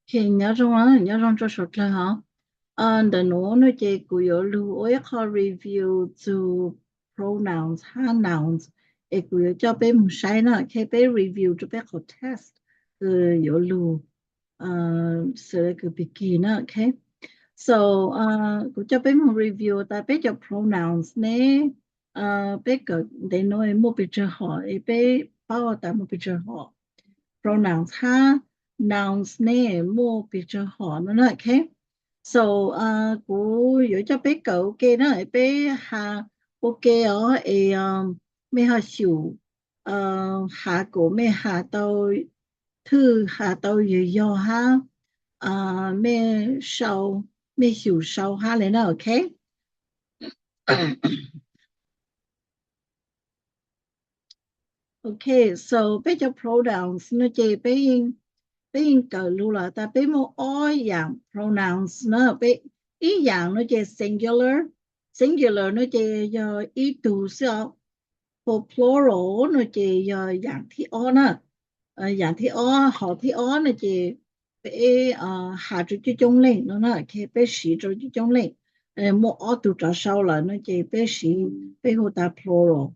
Ok, nyob zoo, nyob zoo rau suav dlawg hov. Ntawm nuav no ces kuv yuav lug ua ib qho review txug pronouns hab nouns, es kuv yuav coj peb moog saib na, ok, peb review rau peb qhov test kws yuav lug xws le kws pig kig na, ok. So kuv coj peb moog review tas peb cov pronouns ne, peb kawm ntev nuav muaj pes tsawg hom, es peb paub tas muaj pes tsawg hom. Pronouns hab nouns ne muaj pes tsawg hom no na, ok. So kuv yuav coj peb kawm ua ke na, peb has ua ke os, es mej ho xyum has kom mej has tau thwj, has tau yog yog hab mej sau, mej xyum sau hab le na, ok. Ok, so peb cov pronouns no ces peb yeej kawm lug lawm tas peb muaj ob yaam pronouns na. Peb, ib yaam no ces singular, singular no ces yog ib tug xwb os. Ho plural no ces yog yaam thib ob na. Yaam thib ob, hom thib ob no ces peb has rau coob coob leej no na, ok, peb siv rau coob coob leej. Muaj ob tug rov sau lawm no ces peb siv, peb hu tas plural.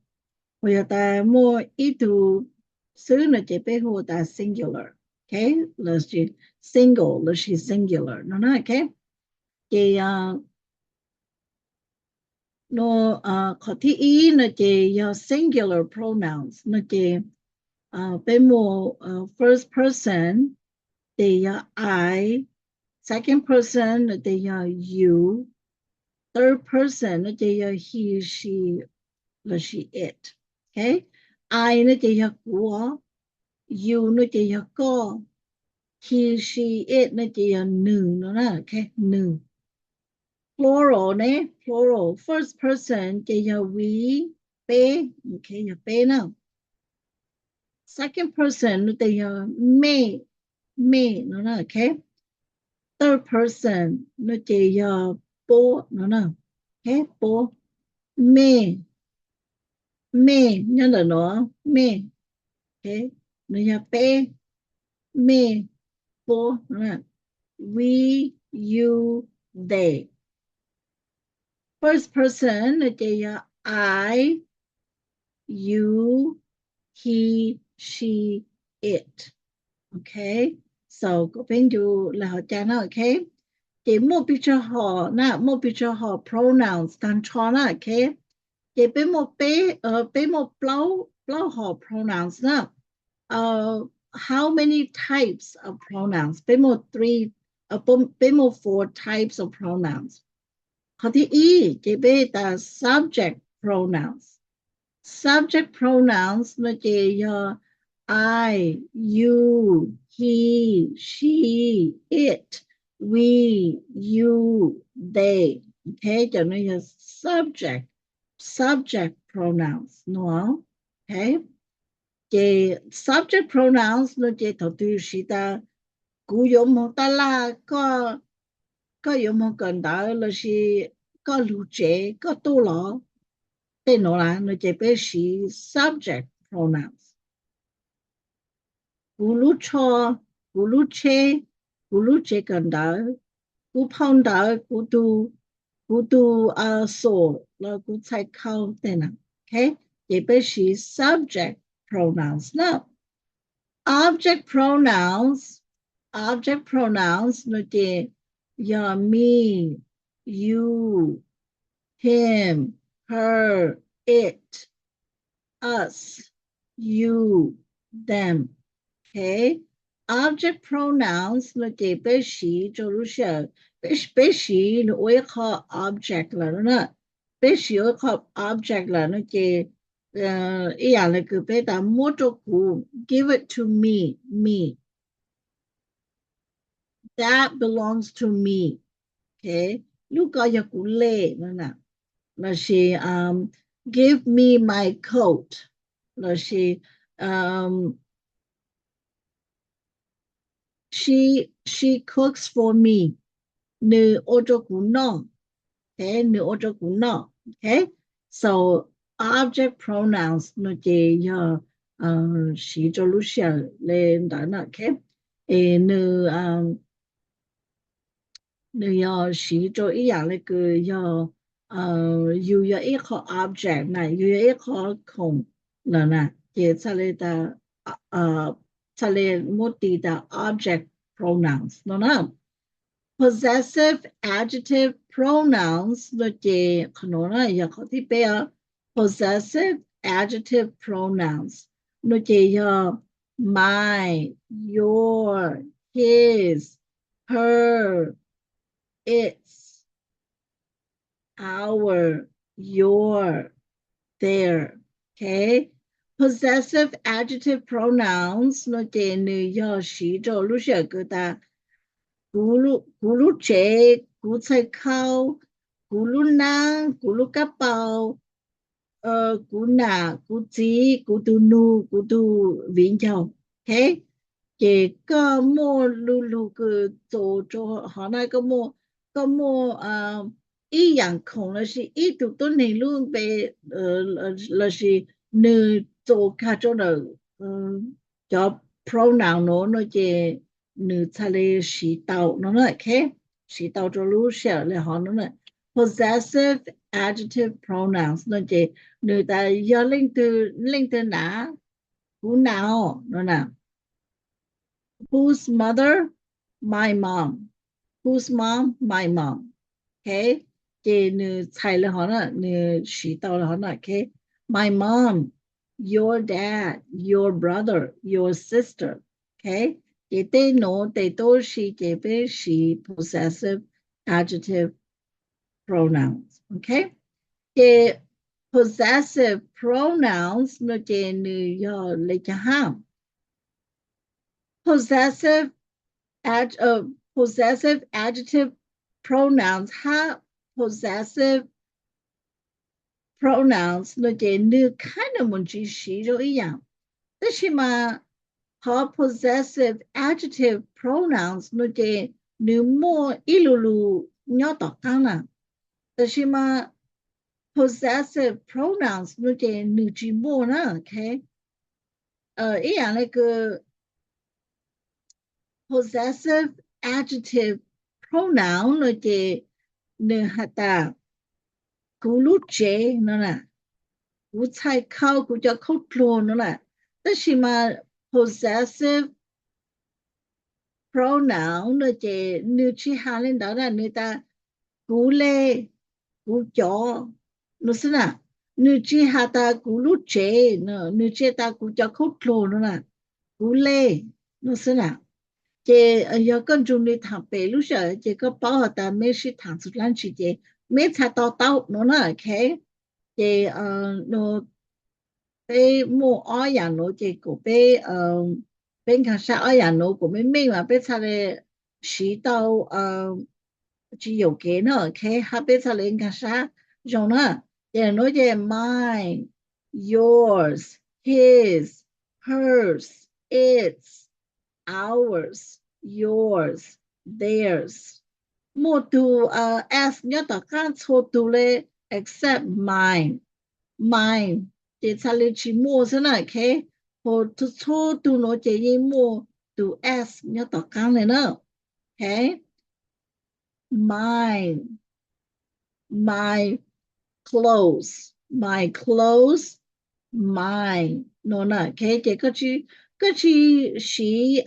Ho yog tas muaj ib tug xwb no ces peb hu tas singular, ok, lossis single lossis singular no na, ok. Ces no, qhov thib ib no ces yog singular pronouns no ces peb muaj first person ces yog I, second person no ces yog you, third person no ces yog he, she lossis it. Ok, I no ces yog kuv os, you no ces yog koj, he, she, it no ces yog nws no na, ok, nws. Plural ne, plural, first person ces yog we, peb, ok, yog peb na. Second person no ces yog mej, mej no na, ok. Third person no ces yog puab no na, ok, puab, mej, mej nyob ntawm no, mej, ok, no yog peb, mej, puab, we, you, they. First person no ces yog I, you, he, she, it. Ok, so kom peb ncu le hov cai na, ok. Ces muaj pes tsawg hom na, muaj pes tsawg hom pronouns taag nrho na, ok. Ces peb muaj peb, peb muaj plaub, plaub hom pronouns na. How many types of pronouns? Peb muaj three, peb muaj four types of pronouns. Qhov thib ib ces peb tas subject pronouns. Subject pronouns no ces yog I, you, he, she, it, we, you, they. Ok, cov no yog subject, subject pronouns no. Ok, ces subject pronouns no ces thaum twg siv tas kuv yuav moog taj laj, koj yuav moog kawm ntawv lossis koj lug tsev koj tuaj los, tej no las no ces peb siv subject pronouns. Kuv lub tsho, kuv lub tsheb, kuv lub tsev kawm ntawv, kuv phau ntawv, kuv tus, kuv tus xom los kuv txhais khau tej na. Ok, ces peb siv subject pronouns na. Object pronouns, object pronouns no ces yog me, you, him, her, it, us, you, them. Ok, object pronouns no ces peb siv rau lub sij hawm, peb siv nws ua ib qho object lawm na. Peb siv ua ib qho object lawm no ces ib yam le kws peb tas muab rau kuv, give it to me, me. That belongs to me. Ok, lub ko yog kuv le no na. Lossis give me my coat. Lossis she, she cooks for me. Nws ua rau kuv noj. Ok, nws ua rau kuv noj. Ok, so object pronouns no ces yog siv rau lub sij hawm le ntawd na. Ok, es nws nws yog siv rau ib yam li kws yog yus yog ib qho object na, yus yog ib qho khoom lawm na, ces txhaj le tas, txhaj le muab tis tas object pronouns no na. Possessive adjective pronouns no ces qhov no na yog qhov thib peb os. Possessive adjective pronouns no ces yog my, your, his, her, its, our, your, their. Okay. Possessive adjective pronouns no ces nws yog siv rau lub sij hawm kws tas kuv lub tsev, kuv txhais khau, kuv lub neej, kuv lub kab paus, kuv nam, kuv txiv, kuv tus nus, kuv tus viv ncaus. Okay. Ces koj muaj lu lug kws txus rau hov na, koj muaj, koj muaj ib yaam khoom lossis ib tug tuab neeg lub npe lossis nws txus kag rau ntawm cov pronoun no no ces nws txhaj le siv tau no na. Okay. Siv tau rau lub sij hawm li hov no na. Possessive adjective pronouns no ces nws tas yog leej twg, leej twg na, kuv nam no na. Whose mother? My mom. Whose mom? My mom. Okay. Ces nws txhais li hov na, nws siv tau li hov na. Okay. My mom, your dad, your brother, your sister. Okay. Ces tej nuav tes tuab si ces peb siv possessive adjective pronouns. Okay. Ces possessive pronouns no ces nws yog li cas hab? Possessive ad- uh, possessive adjective pronouns hab possessive pronouns no ces nws khab nws mus ntsib siv zoo ib yam. Tab sis mas qhov possessive adjective pronouns no ces nws muaj ib lu lug nyob tom qaab na. Tab sis mas possessive pronouns no ces nws tsis muaj na. Okay. Ib yam li kws possessive adjective pronoun no ces nws has tas kuv lub tsev no na, kuv txhais khau, kuv cov khaub dluag no na. Tab sis mas possessive pronoun no ces nws tsis has li ntawd na, nws tas kuv le, kuv cov no xwb na. Nws tsis has tas kuv lub tsev no, nws tsis tas kuv cov khaub dluag no na, kuv le no xwb na. Ces yog koj nrug nws thaam pem lub sij hawm ces koj paub has tas meb sib thaam txug dlaab tsi ces meb txhais tau tau no na. Okay. Ces peb muaj ob yam nuav ces kuas peb, peb nkaag sab ob yam nuav kuas meej meej mas peb txhaj le siv tau tsis yuam kev na. Okay. Hab peb txhaj le nkaag sab zoo na. Ces nuav ces mine, yours, his, hers, its, ours, yours, theirs. Muaj tug s nyob tom qaab txhua tug le, except mine. Mine ces txhaj le tsis muaj xwb na. Okay. Ho txhua tug nuav ces yeej muaj tug s nyob tom qaab le na. Okay. Mine, my clothes, my clothes, mine no na. Okay. Ces koj tsis siv,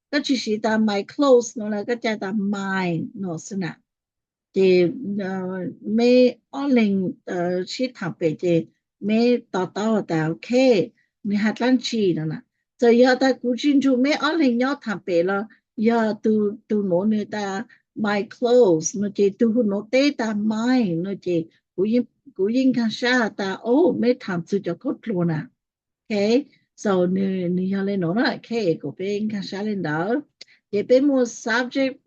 koj tsis siv tas my clothes no na, koj ca tas mine no xwb na. Ces meb ob leeg sib thaam pem ces meb to taub tas, okay, nws has dlaab tsi no na. Txawm yog tas kuv tsis nrug meb ob leeg nyob thaam pem los yog tug nuav nws tas my clothes no ces tug nuav teb tas mine no ces kuv yeej nkaag sab has tas, o, meb thaam txug cov khaub dluag na. Okay. So nws yog le nuav na. Okay. Kuas peb nkaag sab le ntawd. Ces peb muaj subject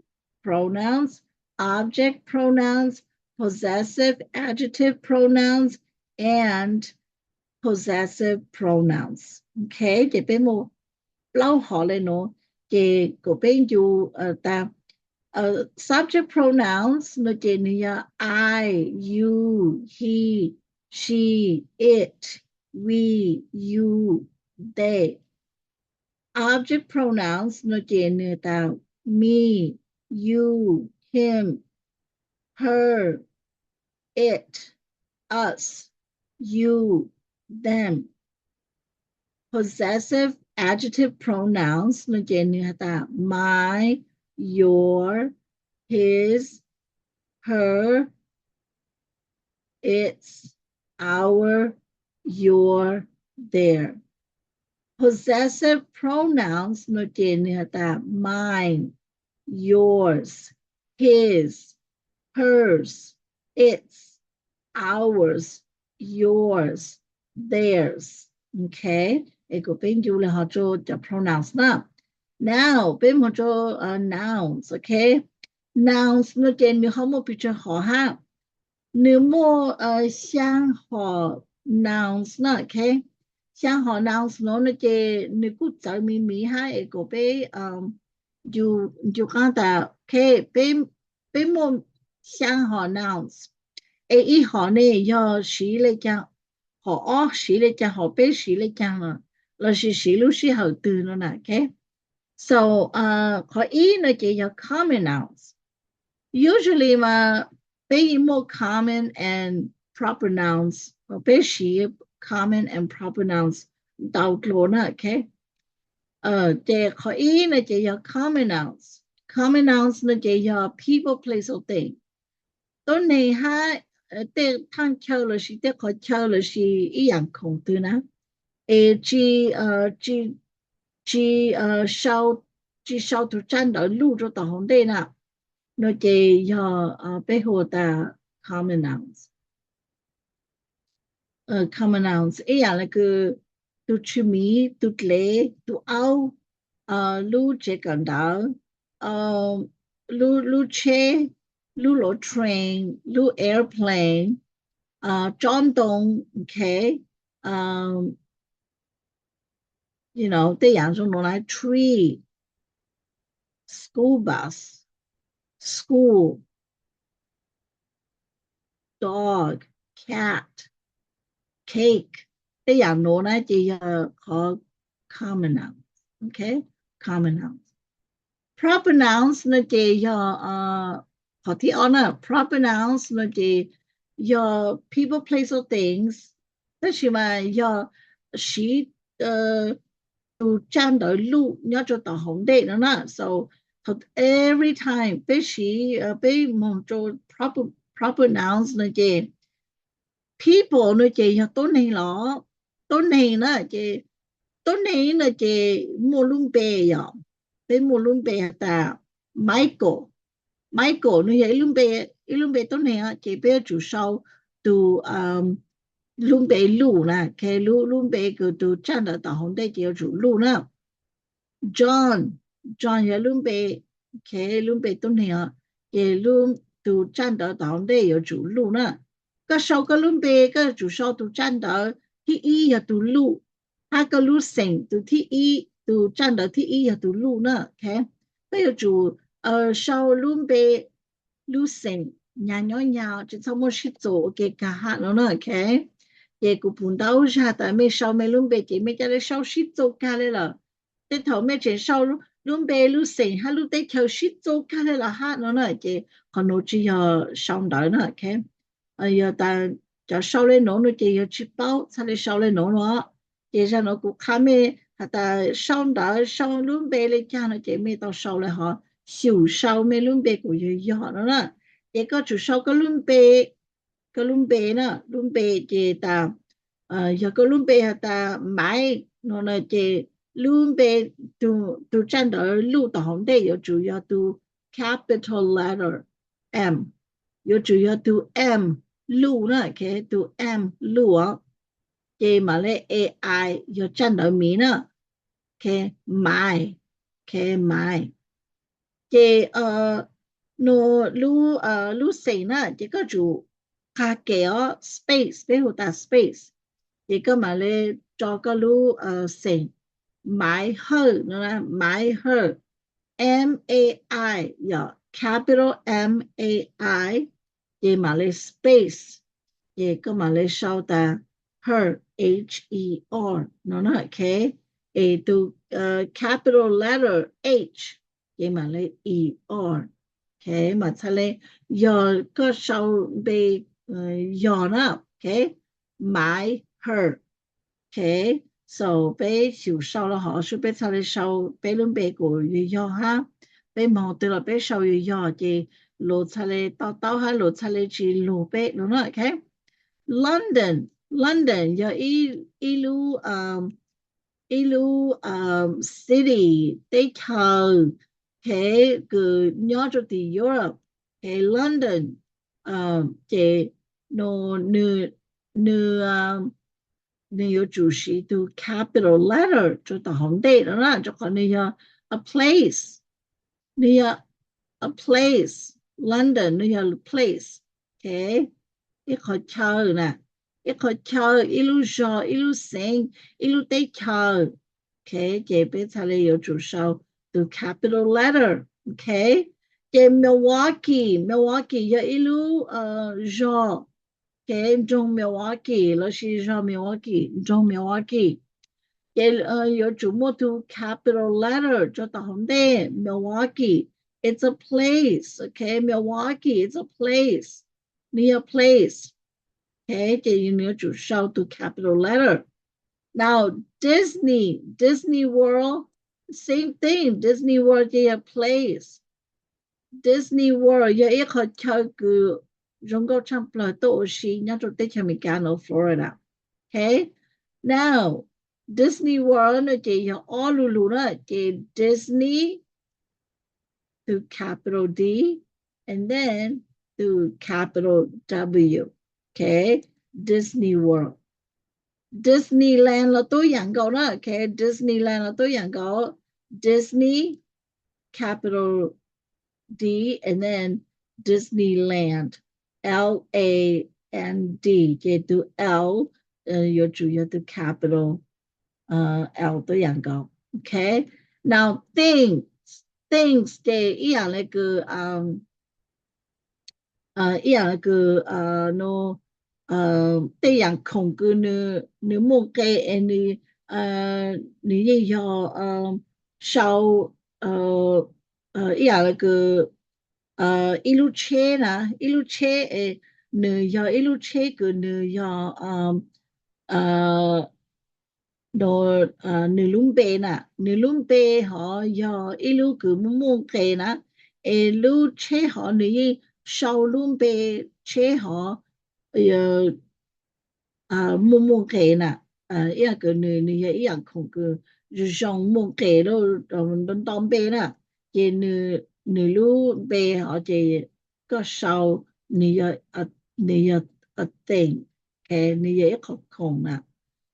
pronouns, object pronouns, possessive adjective pronouns, and possessive pronouns. Okay. Ces peb muaj plaub hom le nuav. Ces kuas peb ncu tas subject pronouns no ces nws yog I, you, he, she, it, we, you, they. Object pronouns no ces nws tas me, you, him, her, it, us, you, them. Possessive adjective pronouns no ces nws has tas my, your, his, her, its, our, your, their. Possessive pronouns no ces nws has tas mine, yours, his, hers, its, ours, yours, theirs. Ok, es kuv peb ncu li hos rua cov pronouns na. Now peb moog rua nouns. Ok, nouns no ces nws ho muaj pes tsawg hom hab? Nws muaj xyaa hom nouns na. Ok, xyaa hom nouns no no ces nws kuj txawv miv miv hab es kuv peb ncu qaab tas, ok, peb muaj xyaa hom nouns, es ib hom ne yog siv le caag, hom ob siv le caag, hom peb siv le caag, lossis siv lub sij hawm twg no na. Ok, so qhov ib no ces yog common nouns. Usually mas peb muaj common and proper nouns, peb siv common and proper nouns ntau dlua na. Ok, ces qhov ib no ces yog common nouns. Common nouns no ces yog people, place or thing, tuab neeg hab tej thaaj chaw lossis tej qhov chaw lossis ib yaam khoom twg na, es tsi, tsi, tsi sau tug tsaj ntawv luj rua tom hauv ntej na, no ces yog peb hu tas common nouns. Common nouns ib yaam le kws tug tsw miv, tug dlev, tug aub, lub tsev kawm ntawv, lub tsheb, lub luv train, lub airplane, tsob ntoo, ok, you know, tej yaam zoo nuav na, tree, school bus, school, dog, cat, cake, tej yaam nuav na ces yog qhov common nouns. Ok, common nouns. Proper nouns no ces yog qhov thib ob na. Proper nouns no ces yog people, place or things, tab sis mas yog siv tug tsaj ntawv luj nyob rua tom hauv ntej no na. So every time peb siv, peb moog rua proper nouns no ces people no ces yog tuab neeg los, tuab neeg na ces, tuab neeg no ces muaj lub npe, yog peb muaj lub npe has tas Michael. Michael no yog ib lub npe tuab neeg ces peb yuav tsum sau tug lub npe luj na. Ok, lub npe kws tug tsaj ntawv tom hauv ntej ces yuav tsum luj na. John, John yog lub npe, ok, lub npe tuab neeg, ces tug tsaj ntawv tom hauv ntej yuav tsum luj na. Koj sau koj lub npe koj yuav tsum sau tug tsaj ntawv thib ib yog tug luj, hab koj lub xeem tug thib ib, tug tsaj ntawv thib ib yog tug luj na. Ok, koj yuav tsum sau lub npe, lub xeem, nyag nyob nyag, tsi txhob muaj sib txuas ua ke kag hab no na. Ok, ces kuv pum ntau zag tas mej sau mej lub npe ces mej ca le sau sib txuas kag le lawm. Tej thaum mej tseem sau lub npe, lub xeem hab lub teb chaws sib txuas kag le lawm hab no na ces qhov nuav tsi yog sau ntawv na. Ok, yog tas cov sau le nuav no ces yog tsi paub, txhad le sau le nuav no. Ces zag nuav kuv qha mej has tas sau ntawv sau lub npe le caag no ces mej tau sau le hov, xyum sau mej lub npe kuj yog yog no na. Ces koj tsum sau koj lub npe, koj lub npe na, lub npe ces tas, yog koj lub npe has tas Maiv no na ces lub npe, tug tsaj ntawv luj tom hauv ntej yuav tsum yog tug capital letter M, yuav tsum yog tug M luj na. Ok, tug M luj os, ces mam le A I yog tsaj ntawv miv na. Ok, Maiv, ok, Maiv. Ces nua, lub xeem na ces koj tsum qha ke os, space, peb hu tas space, ces koj mam le tso koj lub xeem, Maiv Hawj no, Maiv Hawj, M A I, yog capital M A I, ces mam le space, ces koj mam le sau tas her, H E R no na. Ok, es tug capital letter H, ces mam le E R. Ok, mas txhaj le yog koj sau npe yog na. Ok, my, her. Ok, so peb xyum sau los hov xwb, peb txhaj le sau peb lub npe kuj yog yog hab. Peb moog twg los peb sau yog yog ces luas txhaj le to taub hab luas txhaj le tsis lug peb lug na. Ok, London, London yog ib lub ib lub city, teb chaws, ok, kws nyob rua tim Europe. Ok, London, ces nws, nws, nws yuav tsum siv tug capital letter rua tom hauv ntej no na, rua qhov nws yog a place, nws yog a place, London nws yog place. Ok, ib qhov chaw na, ib qhov chaw, ib lub zog, ib lub xeev, ib lub teb chaws. Ok, ces peb txhaj le yuav tsum sau tug capital letter. Ok, ces Milwaukee, Milwaukee yog ib lub zog. Ok, nroog Milwaukee lossis zog Milwaukee, nroog Milwaukee. Ces yuav tsum muaj tug capital letter rua tom hauv ntej, Milwaukee. It's a place. Ok, Milwaukee, it's a place. Nws yog place. Ok, ces nws yuav tsum sau tug capital letter. Now, Disney, Disney World, same thing. Disney World ces yog place. Disney World yog ib qhov chaw kws zoo nkauj tshaj plawg tuaj ua si nyob rua teb chaws Amelikas no, Florida. Ok, now, Disney World no ces yog ob lu lug na, ces Disney, tug capital D, and then tug capital W. Ok, Disney World. Disneyland los tub yaam nkaus na. Ok, Disneyland los tub yaam nkaus. Disney, capital D, and then Disneyland, L A N D, ces tug L yuav tsum yog tug capital L tub yaam nkaus. Ok, now things, things ces ib yaam le kws ib yaam le kws no, tej yaam khoom kws nws muaj nqe es nws, nws yeej yog sau, ib yaam le kws ib lub tsheb na, ib lub tsheb es nws yog ib lub tsheb kws nws yog no, nws lub npe na, nws lub npe hov yog ib lub kws muaj muaj nqe na, es lub tsheb hov nws yeej sau lub npe tsheb hov muaj muaj nqe na. Ib yaam kws nws, nws yog ib yaam khoom kws zoo muaj nqe, nto npe na, ces nws lub npe hov ces koj sau, nws yog a thing, ok, nws yog ib qho khoom na.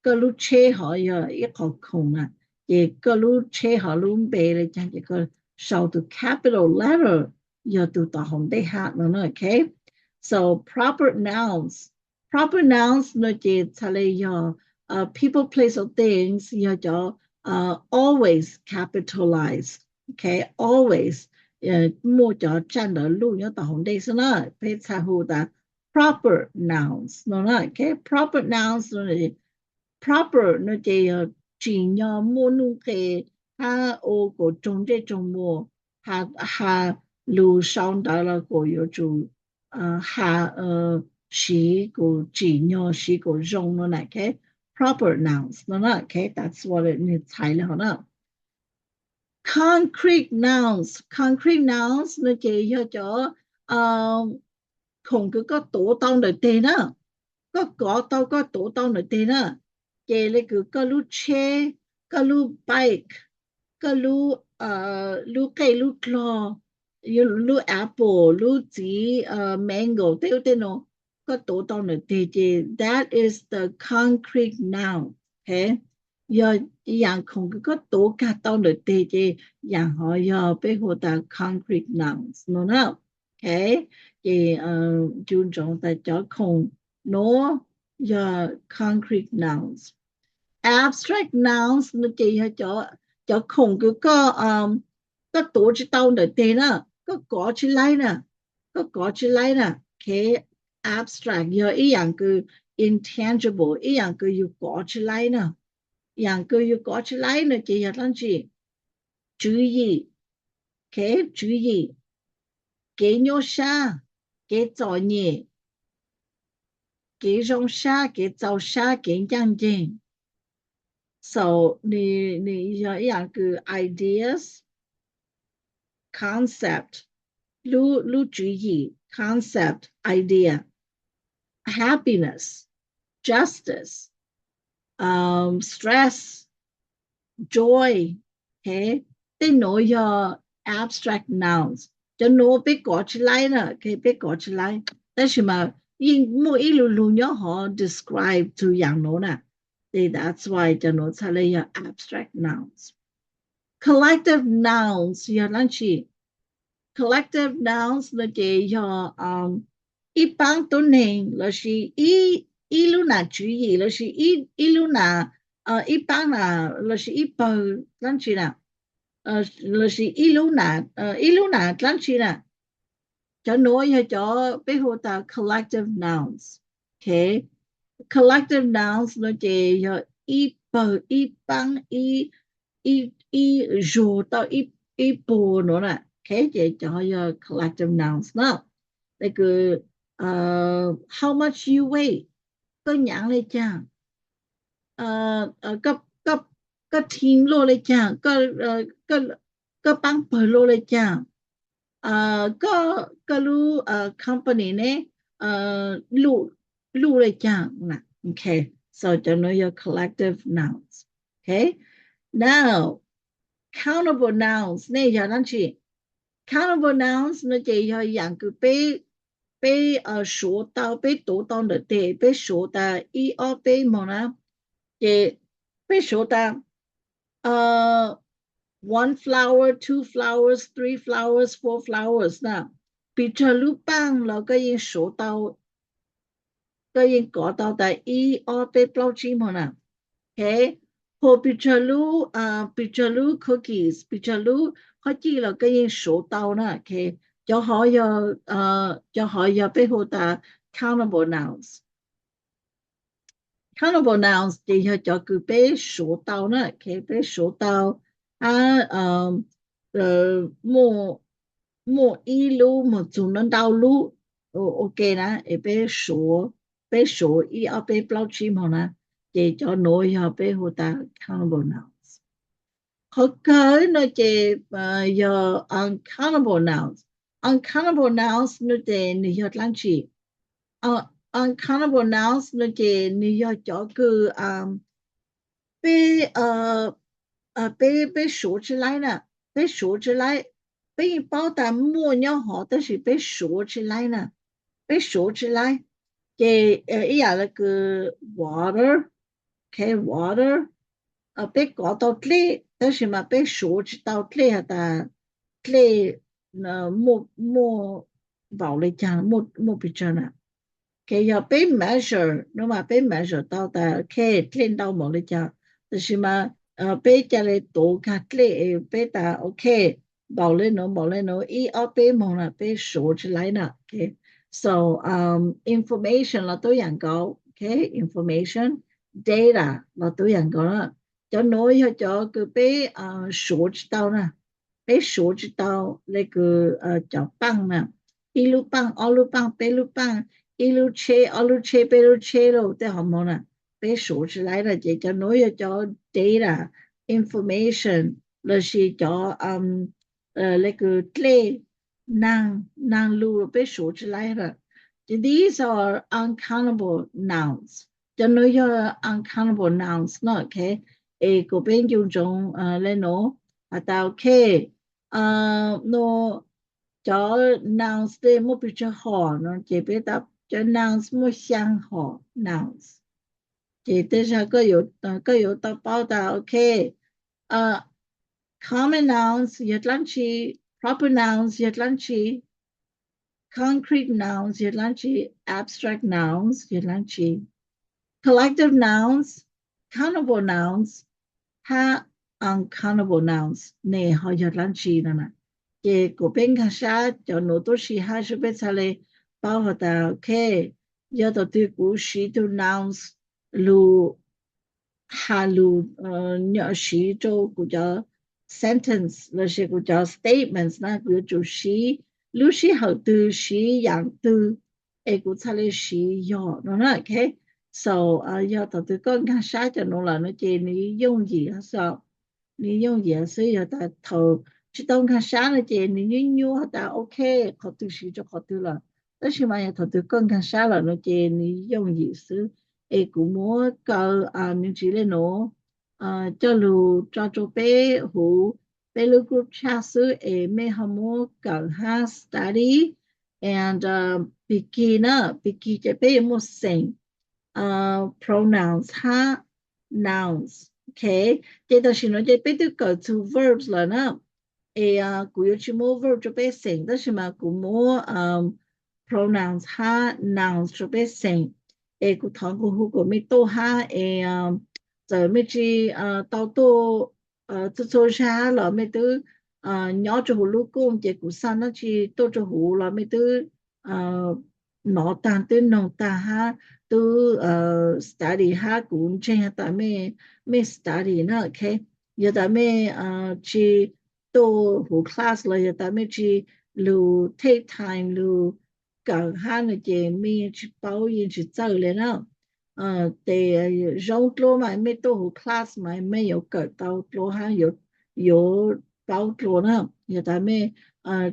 Koj lub tsheb hov yog ib qho khoom na, ces koj lub tsheb hov lub npe le caag ces koj sau tug capital letter yog tug tom hauv ntej hab no na. Ok, so proper nouns, proper nouns no ces txhaj le yog people, place or things yog cov always capitalize. Ok, always muaj cov tsaj ntawv luj nyob tom hauv ntej xwb na, peb txhaj hu tas proper nouns no na. Ok, proper nouns no, proper no ces yog tsim nyog, muaj nuj nqe, hab ua kuas raug ntsej raug muag, has lug sau ntawv los kuas yuav tsum has, siv kuas tsim nyog, siv kuas zoo no na. Ok, proper nouns no na. Ok, that's what it, nws txhais le hov na. Concrete nouns, concrete nouns no ces yog cov khoom kws koj tuav tau ntawm teg na, koj kov tau, koj tuav tau ntawm teg na. Ces le kws koj lub tsheb, koj lub bike, koj lub, lub qej lub dlog, lub apple, lub txiv mango, tej ub tej no, koj tuav tau ntawm teg ces that is the concrete noun. Ok, yog yaam khoom kws koj tuav kag tau ntawm teg ces yaam hov yog peb hu tas concrete nouns no na. Ok, ces ncu ntsoov tas cov khoom nuav yog concrete nouns. Abstract nouns no ces yog cov khoom kws koj, koj tuav tsi tau ntawm teg na, koj kov tsi laib na, koj kov tsi laib na. Ok, abstract yog ib yaam kws intangible, ib yaam kws yug kov tsi laib na. Yaam kws yug kov tsi laib no ces yog dlaab tsi? Tswv yim. Ok, tswv yim. kev nyuaj sab, kev txom nyem, kev zoo sab, kev txaus sab, kev ncaj ncees. So, nws yog ib yam kws ideas, concept, lub, lub tswv yim, concept, idea, happiness, justice, um, stress, joy, okay? Tej nuav yog abstract nouns. Cov nuav peb kov tsis laib na, okay? Peb kov tsis laib. Tab sis mas yeej muaj ib lu lug nyob hov describe txug yaam nuav na. Ces that's why cov nuav txhaj le yog abstract nouns. Collective nouns yog dlaab tsi? Collective nouns no ces yog, um, ib paab tuab neeg lossis ib, ib lub nam tswv yim lossis ib, ib lub nam, uh, ib paab nam lossis ib pawg dlaab tsi na, uh, lossis ib lub nam, uh, ib lub nam dlaab tsi na. Cov nuav yog cov peb hu tas collective nouns. Okay. Collective nouns no ces yog ib pawg, ib paab, ib, ib, ib zug tau ib, ib puag nuav na. Okay, ces cov yog collective nouns na. Lawv kws, uh, how much you weigh, koj nyaav le caag, uh, uh, koj, koj, koj thiv luaj le caag, koj, uh, koj, koj paab pawg luaj le caag, uh, koj, koj lub, uh, company ne, uh, luj, luj le caag na. Okay, so cov nuav yog collective nouns. Okay, now countable nouns ne yog dlaab tsi? Countable nouns no ces yog yaam kws peb, peb, uh, suav tau, peb tuav tau ntawm tes, peb suav tas ib ob peb moog na, ces peb suav tas, uh, one flower, two flowers, three flowers, four flowers na. Pes tsawg lub paaj los koj yeej suav tau, koj yeej kov tau tas ib ob peb plaub tsib moog na. Okay, hos pes tsawg lub, uh, pes tsawg lub cookies, pes tsawg lub qhov cij los koj yeej suav tau na. Okay, cov hov yog, uh, cov hov yog peb hu tas countable nouns. Countable nouns ces yog cov kws peb suav tau na, okay, peb suav tau, hab, um, muaj, muaj ib lub moog txug ntau lub, uh, okay na, es peb suav, peb suav ib ob peb plaub tsib moog na, ces cov nuav yog peb hu tas countable nouns. Qhov kawg no ces, uh, yog uncountable nouns. Uncountable nouns no ces nwg yog dlaab tsi? Uh, uncountable nouns no ces nwg yog cov kws, um, peb, uh, uh, peb, peb suav tsis laib na, peb suav tsis laib. Peb yeej paub tas muaj nyob hov tab sis peb suav tsis laib na, peb suav tsis laib. Ces, uh, ib yaam le kws water, okay, water, uh, peb kov tau dlej tab sis mas peb suav tsis tau dlej has tas dlej, uh, muaj, muaj npaum le caag, muaj, muaj pes tsawg na. Okay, yog peb measure no mas peb measure tau tas, okay, dlej ntau npaum le caag, tab sis mas, uh, peb ca le tuav kag dlej es peb tas, okay, npaum le nuav, npaum le nuav, ib ob peb moog na, peb suav tsis laib na. Okay, so, um, information los tub yaam nkaus, okay, information, data los tub yaam nkaus na. Cov nuav yog cov kws peb, uh, suav tsis tau na, peb suav tsis tau le kws, uh, cov paaj na, ib lub paaj, ob lub paaj, peb lub paaj, ib lub tsheb, ob lub tsheb, peb lub tsheb lauj, tej hov moog na, peb suav tsis laib na. Ces cov nuav yog cov data, information lossis cov, um, uh, le kws dlej, naag, naag lug peb suav tsis laib na. Ces these are uncountable nouns. Cov nuav yog uncountable nouns no, okay. Es kuas peb ncu ntsoov, uh, le nuav has tas, okay, uh, nuav cov nouns tej muaj pes tsawg hom no ces peb tas cov nouns muaj xyaa hom, nouns. Ces tej zag koj yuav, uh, koj yuav tau paub tas, okay, uh, common nouns yog dlaab tsi, proper nouns yog dlaab tsi, concrete nouns yog dlaab tsi, abstract nouns yog dlaab tsi, collective nouns, countable nouns, hab uncountable nouns ne ho yog dlaab tsi no na. Ces kuas peb nkaag sab cov nuav tub si hab sub peb txhaj le paub has tas, okay, yog thaum twg kuv siv tug nouns lug has lug, uh, nyuam siv rau kuv cov sentence lossis kuv cov statements na, kuv yuav tsum siv lub sij hawm twg siv yaam twg es kuv txhaj le siv yog no na, ok. So yog thaum twg koj nkaag sab cov nuav lawm no ces nws yooj yim, nws yooj yim xwb. Yog tas thaum tsis tau nkaag sab no ces nws nyuaj nyuaj has tas ok, qhov twg siv rau qhov twg lawm. Tab sis mas yog thaum twg koj nkaag sab lawm no ces nws yooj yim xwb. Es kuv muab kaw me ntsis le nuav coj lug tso rau peb huv peb lub group chat xwb es mej ho muab kawm hab study and pig na, pig ces peb yuav muaj xeem pronouns hab nouns, ok. Ces tam sim no ces peb twb kawm txug verbs lawm na, es kuv yuav tsis muab verb rau peb xeem tab sis mas kuv muab pronouns hab nouns rau peb xeem. Es kuv thov nqua hu kom mej tuaj hab es txawm mej tsis tau tuaj txhua txhua zag los mej twb nyob rau huv lub kooj ces kuv xaav dlaab tsi tuaj rau huv los mej twb nov taag twb noog taag hab twb study hab kuv ntseeg has tas mej study na, ok. Yog tas mej tsis tuaj huv class los yog tas mej tsis lug take time lug kawm hab no ces mej yeej tsis paub yeej tsis txawj le na. Tes zoo dlua mas mej tuaj huv class mas mej yuav kawm tau dlua hab yuav paub dlua na. Yog tas mej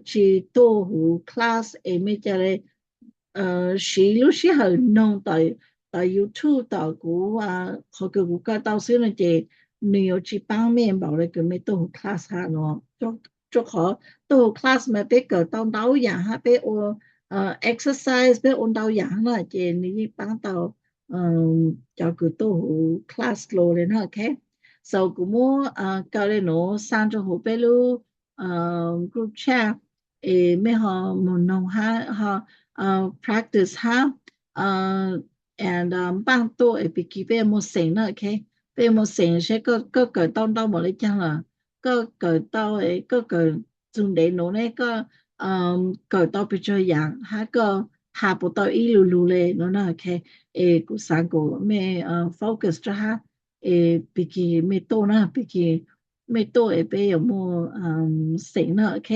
tsis tuaj huv class es mej ca le siv lub sij hawm noog tom YouTube tom kuv qhov kws kuv kaw tau xwb no ces nws yuav tsis paab mej npaum le kws mej tuaj huv class hab no. Rua qhov tuaj huv class mas peb kawm tau ntau yaam hab peb ua exercise peb ua ntau yaam hab na ces nws yeej paab tau cov kws tuaj huv class dlua le na, ok. So kuv muab kaw le nuav xa rua huv peb lub group chat es mej ho moog noog hab ho practice hab and npaaj tuaj es pig peb muaj xeem na, ok. Peb muaj xeem seb koj kawm tau ntau npaum le caag lawm, koj kawm tau, koj kawm txug ntev nuav ne koj kawm tau pes tsawg yaam hab koj has puas tau ib lu lug le no na, ok. Es kuv xaav kom mej focus rua hab es pig mej tuaj na, pig mej tuaj es peb yuav muaj xeem na, ok.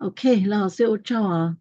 Ok, le hov xwb, ua tsaug.